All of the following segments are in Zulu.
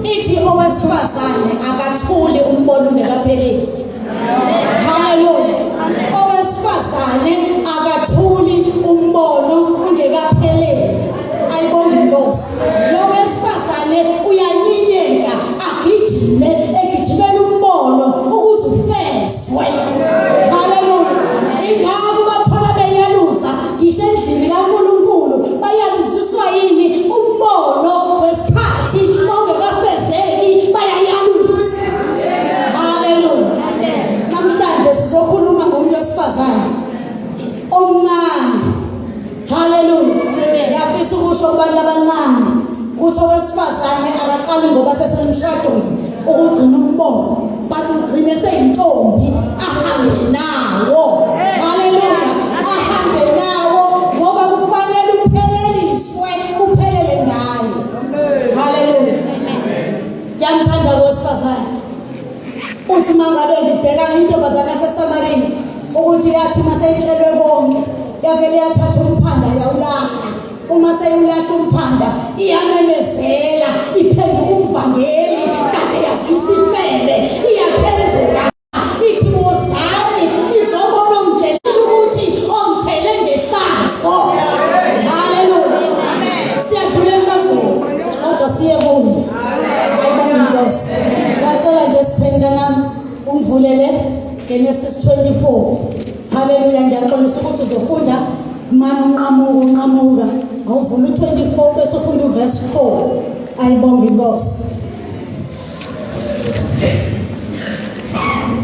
Ithi owesifazane akathuli umbono ungekapheleli. Haleluya. Owesifazane akathuli umbono ungekapheleli. Ayibonge inkosi. Lo wesifazane uyanyinyeka agijime egijimela umbono ukuze ufezwe. Haleluya. Ingakho bathola beyaluza ngisho endlini kaNkulunkulu bayaluziswa yini umbono wesikhathi ongekafezeki bayayaluza. Haleluya. Namhlanje sizokhuluma ngomuntu wesifazane omncane. Haleluya. Ngiyafisa ukusho kubantu abancane ukuthi owesifazane akaqali ngoba sesemshadweni ukugcina umbono but ugcine seyintombi ahambe nawo. Haleluya. Ahambe nawo ngoba kufanele upheleliswe uphelele ngaye. Haleluya. Ngiyamthanda lo wesifazane. Uthi uma ngabe ngibheka intombazane yaseSamariya ukuthi yathi uma seyitshelwe konke yavele yathatha umphanda yawulahla. Uma seyulahla umphanda iyamemezela iphenduka umvangeli kade yazwisa ifebe iyaphenduka ithi wozani nizobona ongitshela ukuthi ongithele ngehlazo. Haleluya. Siyadlula ehlazweni kodwa siye kuye. Ayibonge inkosi. Ngacela nje sitheni mntanami ungivulele Genesis 24. Haleluya ngiyaxolisa ukuthi uzofunda mani unqamuka unqamuka. Awuvula u24 bese ufunda uverse 4. Ayibonge inkosi.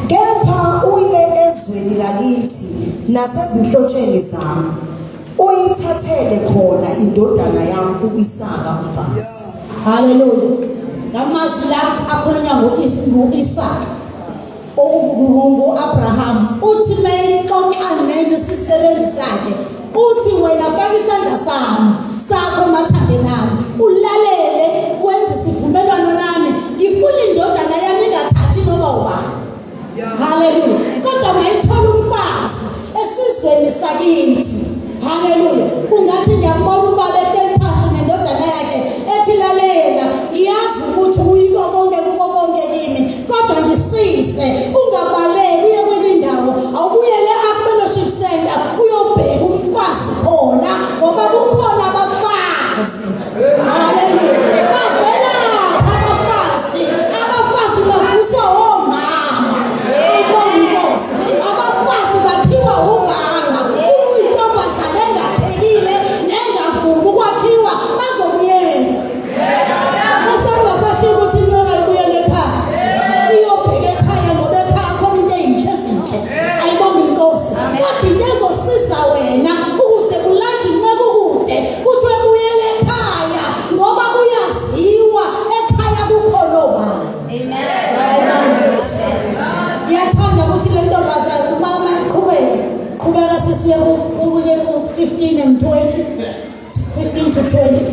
Kepha uye ezweni lakithi nasezinhlotsheni zami Uyithathele khona indodana yami uIsaka umfazi. Haleluya. Lamazwi la akhulunywa ngo-Isaka ngu-Abraham uthi mayixoxa nesisebenzi sakhe uthi wena faka isandla sami sakho emathangeni ami ulalele wenze isivumelwano nami ngifuna indodana yami ingathathi noma ubani Haleluya. Kodwa mayithola umfazi esizweni sakithi. Haleluya. Kungathi ngiyambona ubaba ehleli phansi nendodana yakhe ethi lalela, ngiyazi ukuthi uyiko konke kuko konke kimi, kodwa ngisize ungabaleki uye kwenye indawo, awubuyele e fellowship center uyobheka umfazi khona ngoba kukhona abafazi. Haleluya. Bavelaphi abafazi? Abafazi bavuswa omama. Ayibonga inkosi. Abafazi bakhiwa umama. Uma uyintombazane engakhekile nengavumi ukwakhiwa bazokuyeka. Bese kungasashiwo ukuthi inyoka ibuyele ekhaya. Iyobheka ekhaya ngoba ekhaya khona into eyinhle ezinhle. Ayibonga inkosi. Kodwa into ezosiza wena ukuze kulande inceku kude kuthiwe buyele ekhaya ngoba kuyaziwa ekhaya kukhona obani. Amen. Ngiyathanda ukuthi le ntombazane umama iqhubeke. Qhubeka sisiye kuye ku 15 and 20. 15 to 20.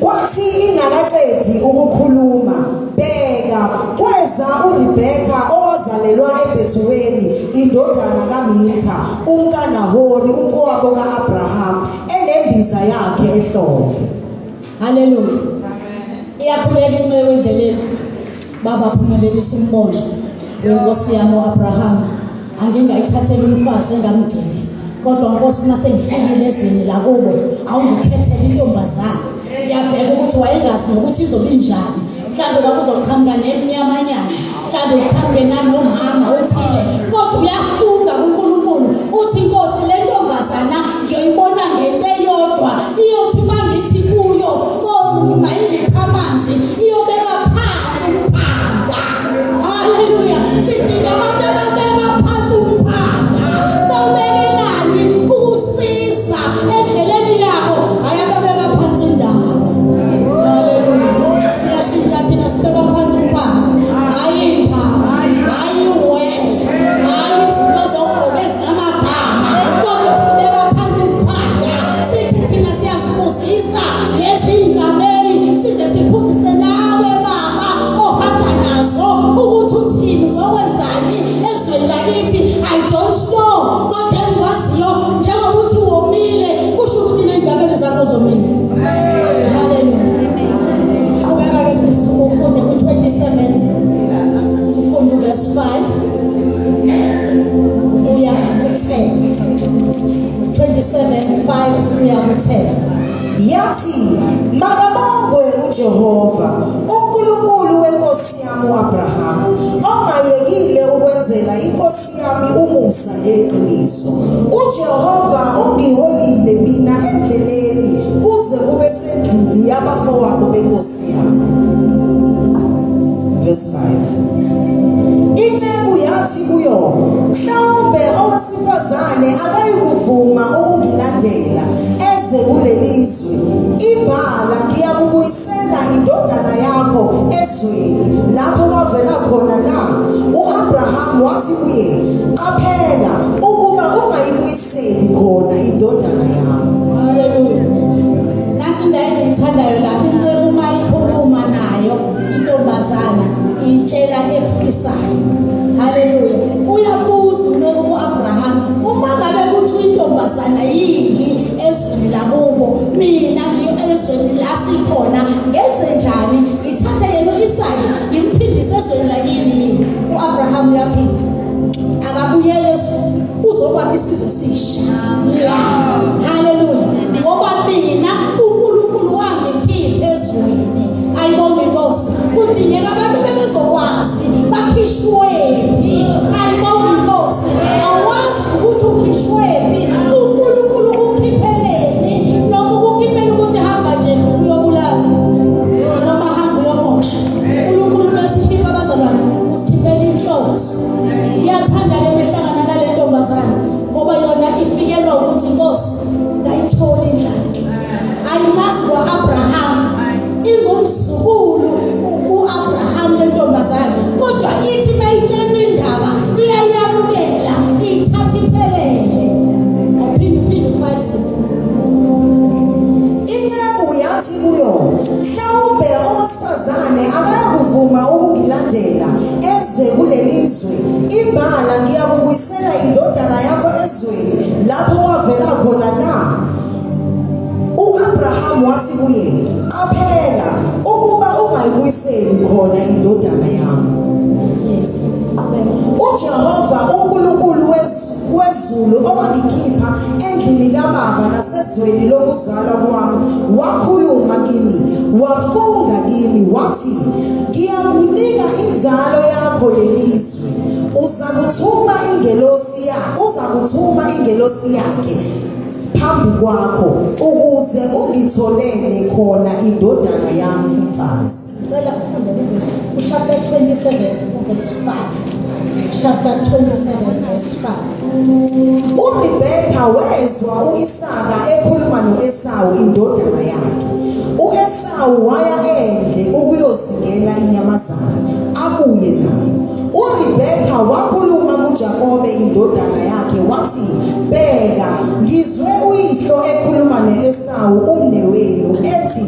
Kwathi ingakaqedi ukukhuluma, bheka, kweza uRebheka owazalelwa eBhethuweli, indodana kaMilka, umkaNahori, umfowabo ka-Abrahamu, enembiza yakhe ehlombe. Haleluya. Iyakhuleka inceku endleleni. Baba phumelelisa umbono wenkosi yami uAbraham. Angingayithathela umfazi engamdingi. Kodwa Nkosi uma sengifikile ezweni lakubo awungikhethele intombazane. Ngiyabheka ukuthi wayengazi nokuthi izobe injani. Mhlawumbe kwakuzoqhamuka nemnyamanyana. Mhlawumbe uqhamuke nanomama othile. Kodwa uyafunga kuNkulunkulu uthi Nkosi le ntombazana ngiyoyibona ngento eyodwa iyothi mangithi kuyo mayingiphe amanzi iyobeka phansi umphanda haleluya sidinga abantu ababeka phansi umphanda bawubekelani ukusiza endleleni yabo hhayi ababeka phansi indaba haleluya siyashintsha thina sibeka uJehova, uNkulunkulu wenkosi yami uAbrahama, ongayekile ukwenzela inkosi yami umusa neqiniso. UJehova ungiholile mina endleleni kuze kube sendlini yabafowabo benkosi yami. Verse 5. Inceku yathi kuyo, mhlawumbe owesifazane akayikuvuma ukungilandela eze kulelizwe. Imbala ngiyakubuyisela indodana yakho ezweni lapho wavela khona na? U-Abraham wathi kuye, qaphela ukuba ungayibuyiseli khona indodana yami. Haleluya. Nansi indawo engiyithandayo la, inceku uma ikhuluma nayo intombazana iyitshela ekufisayo. Haleluya. Uyabuza inceku ku-Abraham, uma ngabe kuthiwa intombazana yingi ezweni lakubo, mina ezweni la sikhona ngenze njani? Ngithathe yena u-Isaka ngimphindise ezweni lakini yini? U-Abraham uyaphinda. Akabuyele ezweni. Uzokwakha isizwe esisha la. Haleluya. Ngoba mina uNkulunkulu wangikhipha ezweni. Ayibonge inkosi. Kudingeka abantu bebezokwazi bakhishwephi. Ayibonge inkosi. Awazi ukuthi ukhishwephi. uNkulunkulu ukukhipheleni noma ukukhiphela ukuthi hamba nje uyobulala noma hamba uyomosha. uNkulunkulu mesikhipha abazalwane usikhiphela inhloso. Iyathanda le mihlangana nale ntombazane ngoba yona ifikelwa ukuthi inkosi ngayithola indlala. Ayimazi kwa-Abraham ingumzukulu u-Abraham le ntombazane kodwa ithi mayitshelwa indaba iyayamukela ithatha iphelele. Uphinde uphinde u-5 6. Inceku yathi kuyo, mhlawumbe owesifazane akayakuvuma ukungilandela eze kulelizwe. Imbala ngiyakubuyisela indodana yakho ezweni lapho wavela khona na? U-Abraham wathi kuye, qaphela ukuba ungayibuyiseli khona indodana yami. Yes. UJehova uNkulunkulu wezulu owangikhipha endlini kababa nasezweni lokuzalwa kwami wakhuluma kimi wafunga kimi wathi ngiyakunika inzalo yakho lelizwe uzakuthuma ingelosi yakhe uzakuthuma ingelosi yakhe phambi kwakho ukuze ungitholele khona indodana yami umfazi. Ngicela ufunde kuvesi uchapter 27 uverse 5. Chapter 27 verse 5. URebeka wezwa uIsaka ekhuluma noEsawu indodana yakhe. UEsawu waya endle ukuyozingela inyamazana abuye nayo. URebeka wakhuluma kuJakobe indodana yakhe wathi, "Bheka, ngizwe uyihlo ekhuluma neEsawu umnewenu ethi,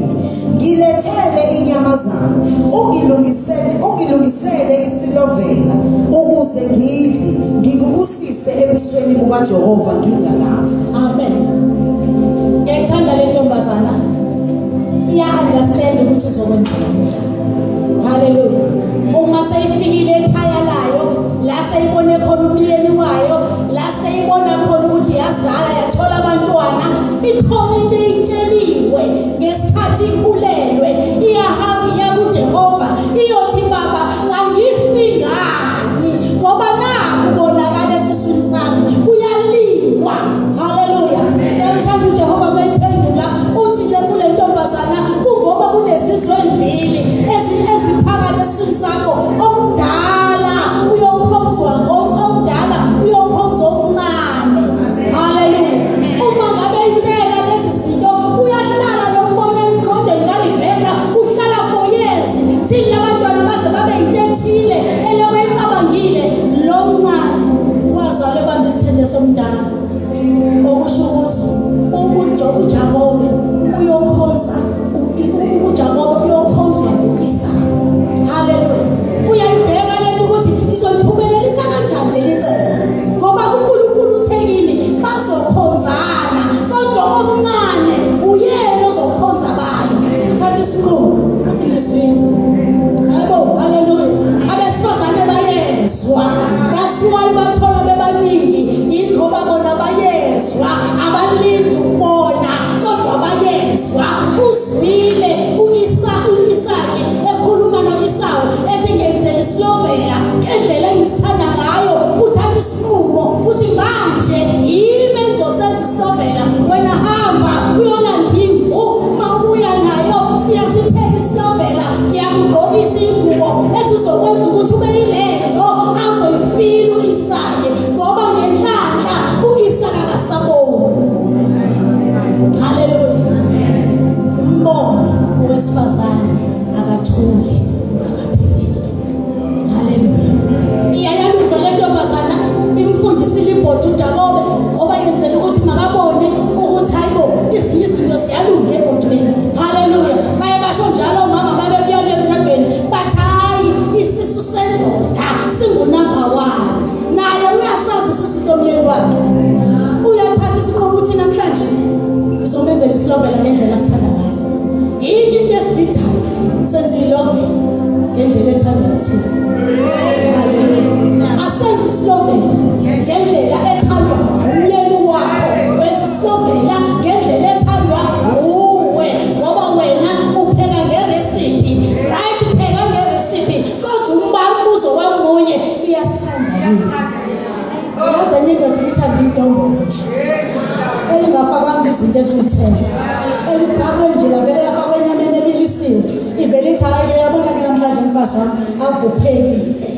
Ngilethele inyamazana, ungilungisele ungilungisele isilovela ukuze ngidle, ngikubusise ebusweni bukaJehova ngingakafi." Amen. Ngiyayithanda le ntombazana. Iya understand ukuthi uzokwenzani. Haleluya. Uma seyifikile ekhaya layo, la seyibone khona umyeni wayo, la seyibona khona ukuthi yazala yathola abantwana, ikhona into eyitsheliwe ngesikhathi ikhulelwe, iyahamba iya kuJehova iyothi baba angifi ngani ngoba naku konakala esiswini sami kuyaliwa. Haleluya. Ngiyamthanda uJehova mayiphendula uthi le kule ntombazana kungoba kunezizwe ezimbili eziphakathi esiswini sakho omdala uyokhonzwa omdala uyokhonza omncane. Haleluya. Uma ngabe itshela lezi zinto uyahlala nombono emqondweni kaRebeka uhlala for years thini labantwana baze babe yinto ethile elokhu ecabangile lo mncane wazalwa ebamba isithende somdala okusho ukuthi uJakobe uyokhonza uJakobe uyokhonzwa u-Isaka. Haleluya. Uyayibheka lento ukuthi ngizoliphumelelisa kanjani leli cebo ngoba uNkulunkulu uthe kimi bazokhonzana kodwa omncane uyena ozokhonza abanye. Uthatha isinqumo uthi ngizwile. Hayibo, haleluya. Abesifazane bayezwa. That's why bathola bebaningi ingoba bona bayezwa abalindi ukubona kodwa sizokwenza ukuthi ube yilento azoyifila uIsake ngoba ngenhlanhla uIsaka akasaboni. Haleluya. Umbono owesifazane akathuli ungakapheleli. Haleluya. Iyayaluza le ntombazana imfundisile ibhodi uJakobe ngoba yenzela ukuthi makabone ukuthi hayibo izinye izinto ziyalunga ebhodweni. Haleluya. Baye basho njalo omama babe kuyona emshadweni bathi hayi isisu sendoda singunumber 1. Naye uyasazi isisu somyeni wakhe. Uyathatha isinqumo ukuthi namhlanje ngizomenzela isilovela ngendlela asithanda ngayo. Yini into esididayo senze ilovela ngendlela ethandwa yithina. Asenze isilovela ngendlela ethandwa umyeni wakho. Wenza isilovela ngendlela ethandwa uwe ngoba wena upheka ngerecipe. Right, upheka ngerecipe kodwa umbuzo wamunye iyasithanda yini? Yazi enye indoda ibithanda idombolo nje elingafakwanga izinto eziwuthela elifakwe nje lavele lafakwa enyameni ebilisiwe ivele ithi hhayi-ke yabona-ke namhlanje mfazi wami avuphekile.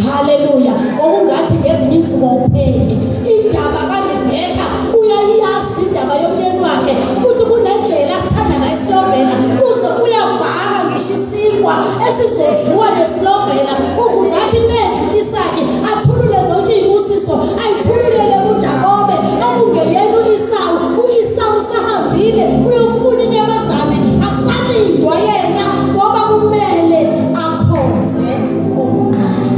Haleluya. Okungathi ngezinye insuku awupheki. Indaba kaRebheka uyayazi indaba yomyeni wakhe ukuthi kunendlela asithanda ngayo isilovela uze uyabhaka ngisho isinkwa esizodliwa nesilovela ukuze athi medla uIsaki athulule zonke izibusiso ayithululele kuJakobe okungeyena uIsawu. UIsawu usahambile uyofuna inyamazane akusalindwa yena ngoba kumele akhonze omqala.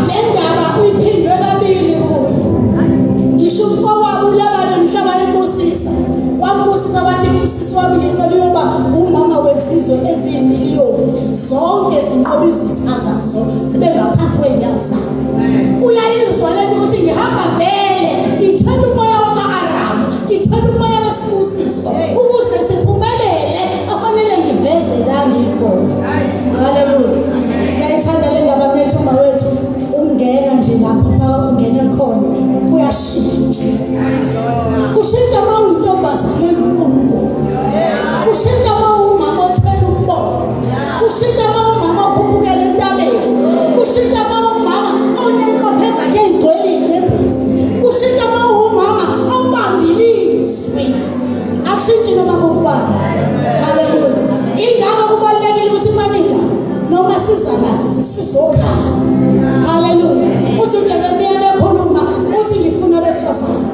Le ndaba uyiphindwe kabili kuye. Ngisho umfowabo uLabani mhla wayembusisa, wambusisa wathi msisi wami ngicela uyoba umama wezizwe eziyimiliyoni zonke zinqoba izitha zazo zibe ngaphansi kwey'nyawo zakho. Uyayizwa lento ukuthi ngihamba vele ngithwele umoya wama-Aramu, ngithwele umoya wesibusiso ukuze siphumelele afanele ngiveze la ngikhona. Haleluya. Ngiyayithanda le ndaba methu uma wethu ungena nje lapha phaka ungene khona uyashintsha. Kushintsha uma uyintombazane kaNkulunkulu. Kushintsha uma uwumama othwele umbono. Kushintsha uma uwumama okhuphukela entabeni. Kushintsha uma uwumama onenqophe zakhe ey'gcwele iy'nyembezi. Kushintsha uma uwumama obambile izwi. Akushintshi noma kukubani. Haleluya. Ingakho kubalulekile ukuthi maningi noma siza la sizokhala. Haleluya. Uthi uJeremiya bekhuluma uthi ngifuna abesifazane.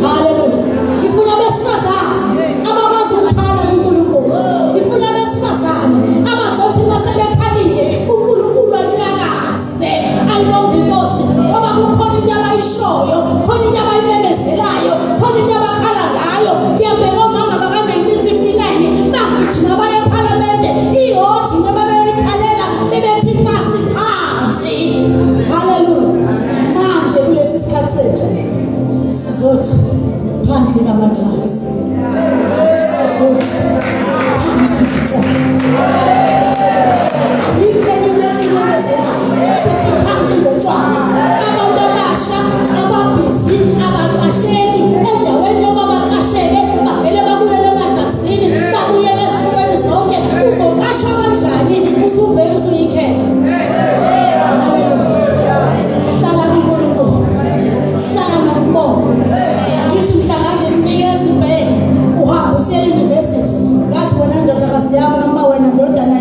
Haleluya. Ngifuna abesifazane abakwazi ukukhala kuNkulunkulu. Ngifuna abesifazane abazothi uma sebekhalile uNkulunkulu anyakaze. Ayibonge inkosi ngoba kukhona into abayishoyo, khona into abayimemezelayo, khona into abakhala ngayo. Ngiyabheka omama baka-1959 bagijima baye ephalamende ihodi into ababeyikhalela bebethi pasi phansi. Haleluya. Manje kulesi sikhathi sethu sizothi phansi ngama-drugs, sizothi phansi ngotshwala. Ayikho enye into esiyimemezelayo, sithi phansi ngotshwala. Abantu abasha ababhizi abaqasheki endaweni yoba baqasheke bavele babuyele emadragsini, babuyele ezintweni zonke. Uzoqashwa kanjani usuvele usuyikhehla? Haleluya. Hlala kuNkulunkulu, hlala nombono. Ngithi mhla ngangikunikeza ibheke uhambe usiye eyunivesithi, ngathi wena ndodakazi yami noma wena ndodana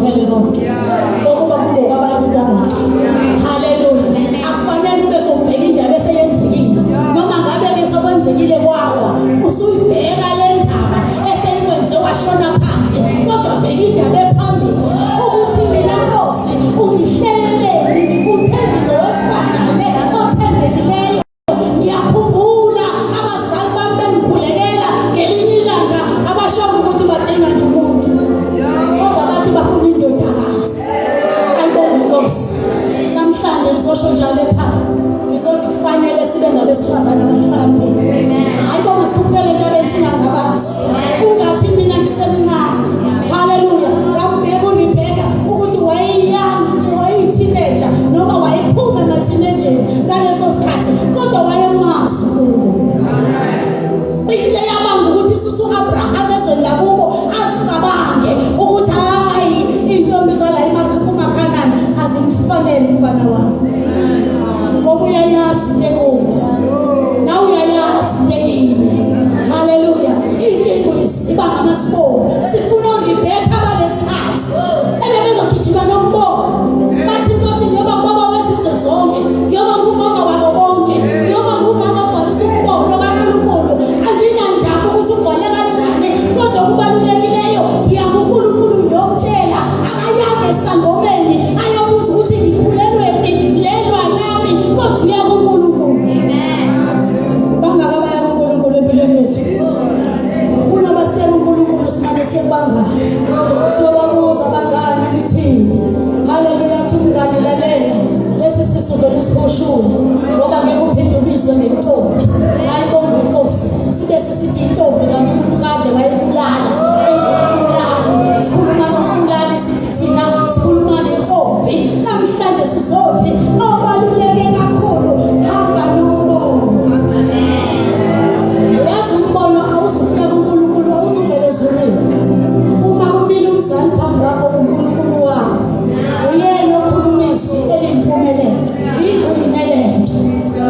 Sikuvumele konke ngokuba kungokwabantu bonke. Haleluya. Akufanele ube sowubheka indaba eseyenzekile, noma ngabe ke sokwenzekile kwawa usuyibheka le ndaba eseyikwenze washona phansi, kodwa bheka indaba ephambili ukuthi mina Nkosi ungihleleleni, uthembi nowesifazane othembekileyo. Ngiyakhumbula abazali bami bengikhulekela ngelinye ilanga, abashongo ukuthi badinga nje umuntu, kodwa bathi bafuna indodakazi. Ayibonge inkosi. Namhlanje ngizosho njalo ekhaya, ngizothi kufanele sibe ngabesifazane abahlakaniphile. Hayi bo, masikhuphukele entabeni singangabazi. Ungathi mina ngisemncane. Haleluya. Ngambheka uRebecca ukuthi wayeyang, wayeyi-teenager noma wayephuma ema-teenageni ngaleso sikhathi, kodwa wayemazi uNkulunkulu. Into eyabanga ukuthi isusa u-Abraham ezweni lakubo azicabange ukuthi hayi, iy'ntombi zala kumaKhanani azimfanele umfana wami, ngoba uyayazi into ekubo nawe, uyayazi into ekini. Haleluya. Inkinga uyisiba ngamasiboni. Sifuna oRebecca balesikhathi ebebezogijima nombono, bathi inkosi, ngiyoba ngubaba wezizwe zonke, ngiyoba ngumama wabo bonke, ngiyoba ngumama ogcwalisa umbono kaNkulunkulu. Anginandaba ukuthi ugcwale kanjani, kodwa okubalulekileyo ngiya kuNkulunkulu ngiyomtshela. Akayanga esangomeni ayobuza ukuthi ngikhulelwephi, lelwa nami, kodwa uya kuNkulunkulu. Bangaka baya kuNkulunkulu empilweni yethu? Kunoba siye kuNkulunkulu, simane siye kubangani, siyobabuza abangani nithini. Haleluya. Athi umngani, lalela, lesi sisu vele usiboshule ngoba ngeke uphinde ubizwe ngentombi. Ayibonge inkosi. Sibe sisithi intombi, kanti umuntu kade wayebulala, engumbulali. Sikhuluma nombulali, sithi thina sikhuluma nentombi. Namhlanje sizothi obaluleke kakhulu, hamba nombono. Uyazi umbono awuzufika kuNkulunkulu, awuzuvela ezulwini. Uma kumile umzali phambi kwakho, uNkulunkulu wakho uyena okhuluma izwi eliyimpumelelo. Igcine lento.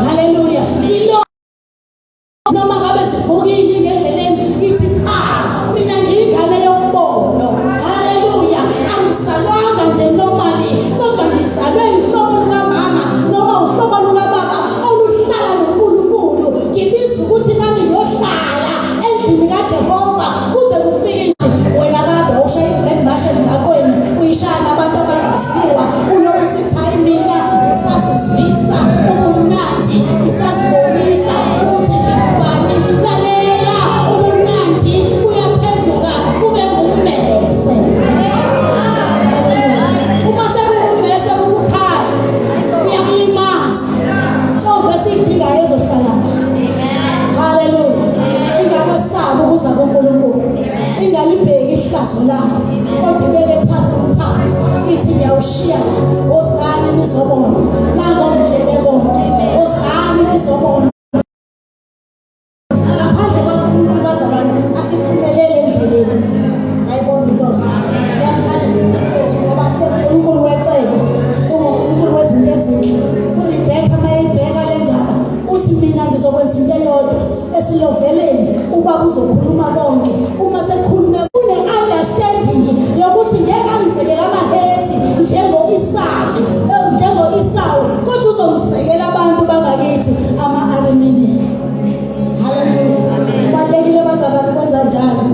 Haleluya. Ilo noma ngabe sivukile ngendleleni, ithi cha, mina ngiyingane yombono. Haleluya. Angizalwanga nje normally, kodwa ngizalwe uhlobo lukamama noma uhlobo lukababa oluhlala noNkulunkulu. Ngibiza ukuthi nami ngiyohlala endlini kaJehova kuze kufike nje. Wena kade ushaya i-grand march emgaqweni, uyishaya nabantu abangaziwa, uloku usithi hayi, mina ngisazizwisa ubumnandi, ngisazibonisa ukuthi ngingubani. Lalela, ubumnandi buyaphenduka kube ngummese. Uma sekuwummese kubukhali, kuyakulimaza. Ntombi esiyidingayo ezohlala la. Haleluya. Ingakwesabi ukuza kuNkulunkulu, ingalibheki ihlazo lakho, kodwa ibeke phansi umphako, ithi ngiyawushiya la, ozani nizobona, nangomtshele konke, ozani nizobona. Ngaphandle kwaNkulunkulu, bazalwane, asiphumelele endleleni. Ayibona inkosi. Ngiyamthanda ngoba uNkulunkulu wecebo, unguNkulunkulu wezinto ezinhle. URebecca mayibheka le ndaba uthi mina ngizokwenza into eyodwa esiloveleni, ubaba uzokhuluma konke. Uma sekukhulume kune-understanding yokuthi ngeke angizekele amaHethi njengo-Isaki, njengo-Isawu, kodwa uzongizekela abantu bangakithi ama-Armenia. Haleluya. Kubalulekile bazalwane ukwenza njalo.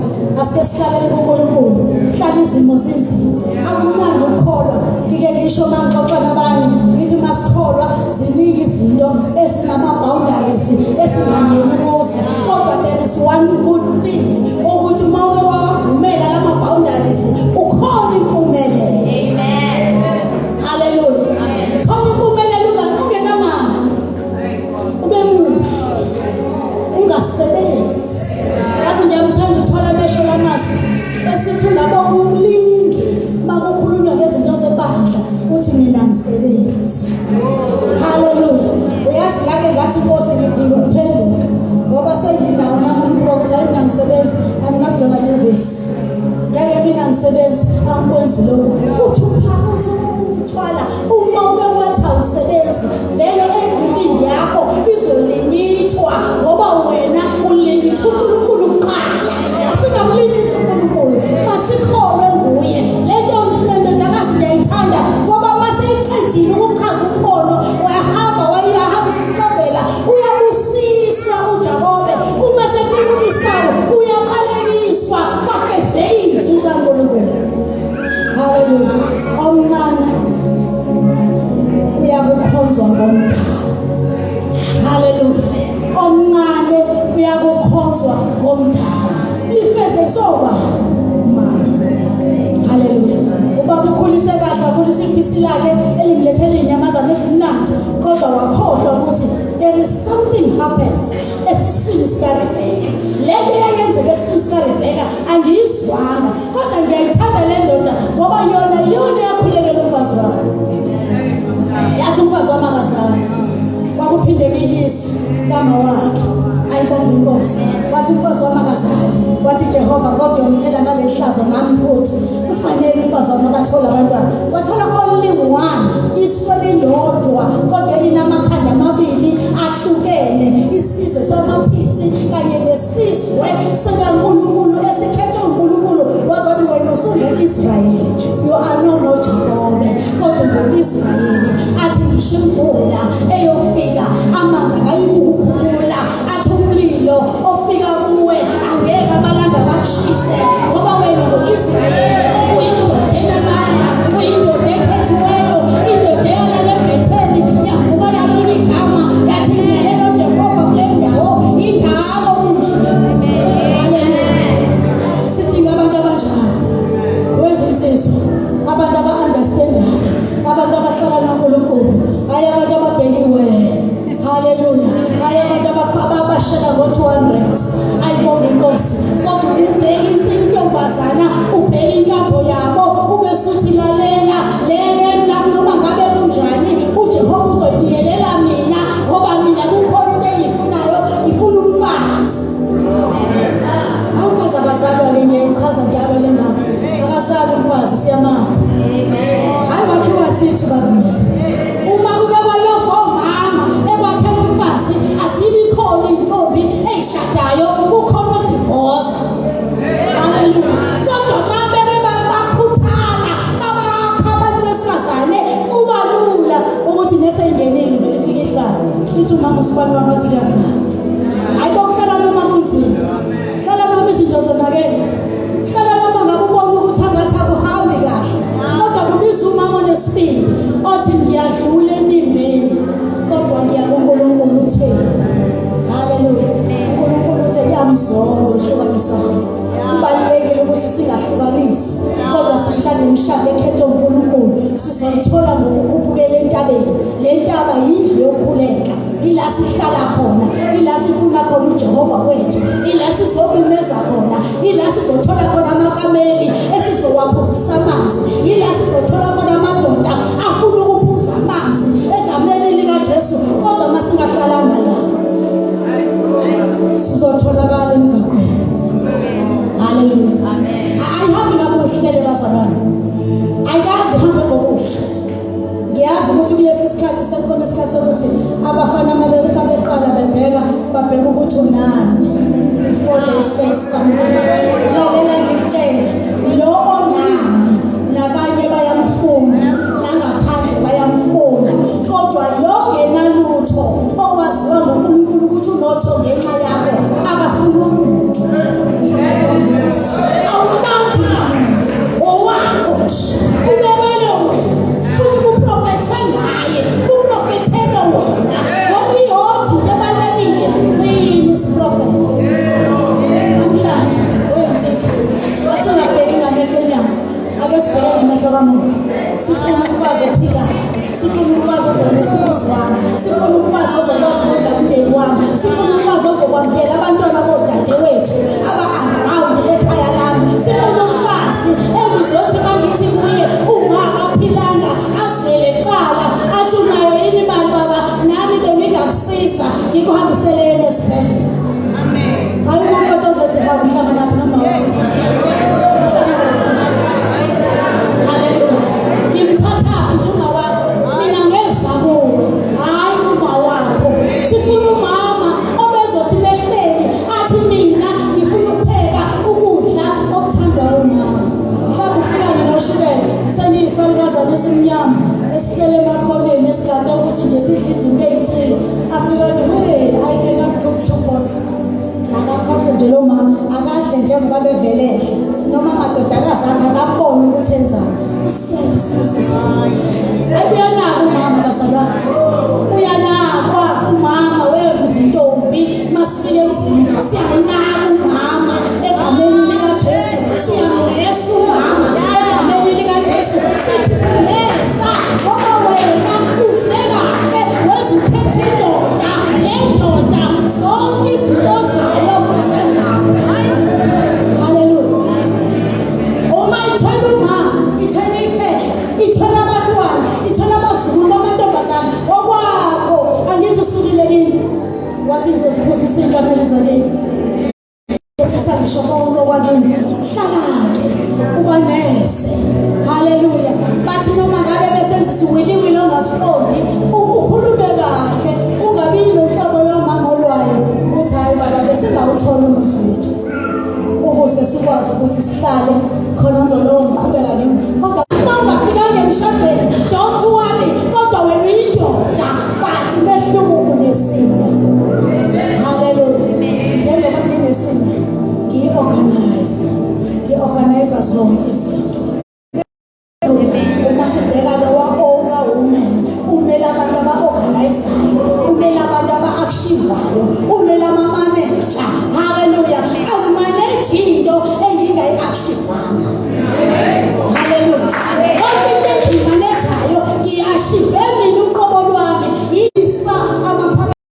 Asike sihlalele kuNkulunkulu, hlala izimo zinzima. Akumnandi ukukholwa. Ngike ngisho uma ngixoxa nabanye, ngithi masikholwa ziningi izinto ezinama-boundaries esingangeni kuzo, kodwa there is one good thing ukuthi uma uke wawavumela lama-boundaries, ukhona impumelelo. Haleluya. Khona impumelelo ungenamali, ube muhle, ungasebenzi. Yazi ngiyamthanda uthola amehlo lamazwi esithi ungaba umlingi makukhulunywa ngezinto zebandla, uthi mina ngisebenzi. Haleluya. Uyazi ngake ngathi inkosi, ngidinga ukuphenduka ngoba senginawo nami umkhuba ukuthi hayi, mina ngisebenzi, I'm not gonna do this. Ngeke mina ngisebenzi, angikwenzi lokhu. Uthi uthi uthwala, uma uke wathi awusebenzi vele, everything yakho izolimithwa ngoba wena ulimitha uNkulunkulu kuqala. Asingamlimithi uNkulunkulu, masikholwe nguye. Le nto There is something happened esiswini sikaRebheka. Le nto eyayenzeka esiswini sikaRebheka angiyizwanga, kodwa ngiyayithanda le ndoda ngoba yona iyona eyakhulekela umfazi wayo. Yathi umfazi wami akazali. Kwakuphindeka ihistory kama wakhe. Ayibonga inkosi. Wathi umfazi wami akazali. Wathi Jehova kodwa uyomthela ngaleli hlazo ngami futhi. Kufanele umfazi wami abathole abantwana. Wathola only one iso lilodwa kodwa elinamakhanda amabili ahlukene isizwe samaphisi kanye nesizwe sikaNkulunkulu esikhethwe uNkulunkulu waze wathi wena usungu-Israyeli you are no no Jakobe kodwa ungu-Israyeli athi ngisho imvula eyofika amanzi akayikukukhukhula athi umlilo ofika kuwe angeke amalanga bakushise ngoba wena ngu-Israyeli uyindoda enamandla uyindoda ekhethiweyo indoda eyalala eBhetheli yavuka yanika igama yathi ngilalela uJehova kule ndawo ingako kunje. Haleluya. Sidinga abantu abanjalo wezinsizwa, abantu aba-understandayo, abantu abahlala noNkulunkulu, hhayi abantu ababhekiwe. Haleluya. Hhayi abantu abashela ngo-200. Ayibonge inkosi. Kodwa ubheke intombazana, ubheke inkambo yabo, ube suthi lalela leke noma ngabe kunjani uJehova uzoyibiyelela mina ngoba mina kukhona into engiyifunayo, ngifuna umfazi. Awumfazi akazalwa-ke, ngiyayichaza njalo le ndaba. Akazalwa umfazi, siyamakha. Hayi wakhiwa sithi bazalwane. Uma kuke kwalova omama ekwakhela umfazi asibi khona intombi eyishadayo kukhona odivosa. Haleluya. Kodwa uma beke bakhuthala babakha abantu besifazane kuba lula ukuthi neseyingenile vele ifike ihlala. Ithi umama usibani wami wathi kuyahlala. Hayi bokuhlala noma kunzima. Hlala noma izinto zonakele. Hlala noma ngabe ubona ukuthi angathi akuhambi kahle. Kodwa kubiza umama onesibindi othi ngiyadlula enimbeni kodwa ngiya kuNkulunkulu utheni. Haleluya. uNkulunkulu uthe kuyamzonda ohlukanisayo. Kubalulekile ukuthi singahlukanisi kodwa sishade imishado ekhethwe uNkulunkulu. Sizoyithola ngokukhuphukela entabeni. Le ntaba yindlu yokukhuleka. Ila sihlala khona, ila sifuna khona uJehova wethu, ila sizomemeza khona, ila sizothola khona amakameli esizowaphuzisa amanzi, ila sizothola khona amadoda afuna ukuphuza amanzi egameni likaJesu. Kodwa uma singahlalanga la sizotholakala emgaqweni. Haleluya. Ayihambi kakuhle le bazalwane, ayikaze ihambe ngokuhle. Ngiyazi ukuthi kulesi sikhathi sekukhona isikhathi sokuthi abafana mabeqala bebheka babheka ukuthi unani before they say something. Lalela ngikutshele, lo onani nabanye bayamfuna nangaphandle bayamfuna, kodwa lo ngenalutho owaziwa nguNkulunkulu ukuthi unotho ngenxa yakho akafuni umuntu. Awunaki namuntu, owakho nje ubekelwe wena futhi kuprofethwe ngaye, kuprofethelwe wena ngoba iyodwa into ebalulekile, gcina isiprofetho. Namhlanje weyinsizwa asingabheki ngamehlo enyama, ake sibheke ngamehlo kamoya. Sifuna umfazi ophilayo, sifuna umfazi ozonesa umuzi wami, sifuna umfazi ozokwazi ukondla umndeni wami, sifuna umfazi ozokwamukela abantwana bodadewethu aba-around ekhaya lami, sifuna umfazi engizothi uma ngithi kuye uma akaphilanga azwele kuqala athi unayo yini imali baba, nami bengingakusiza ngikuhambisele yena esibhedlela. Hayi umakoti ozothi hawu uhlanganaphi noma wakho. Haleluya. Ngimthathaphi nje uma wakho? Mina ngeza kuwe, hhayi uma wakho. Sifuna umama obezothi mehleli athi mina ngifuna ukupheka ukudla okuthandwa umama. Mhlawumbe ufika nginoshukela sengiyisalukazana esimnyama esihlele emakhoneni esigade ukuthi nje sidle izinto ey'thile. Afike athi hey, I cannot cook two pots. Akakhohlwe nje lo mama, akadle njengoba bevelele noma amadodakazi akhe akaboni ukuthi enzani. Isiyakhe isibusiso. Ayi uyanakwa umama bazalwane, uyanakwa umama wezintombi. Masifike emzini siyamnaka umama egameni likaJesu, siyamlesa umama egameni likaJesu, sithi simlesa ngoba wena uze kahle weze uphethe indoda le konke okwakini. Hlala-ke ubanese. Haleluya. Bathi noma ngabe besenza isiwiliwili ongasiqondi, ukhulume kahle, ungabi nohlobo yomama olwayo ukuthi hayi baba besingawutholi umuzi wethu ukuze sikwazi ukuthi sihlale khona ngizolowo ngiqhubeka nemi kodwa.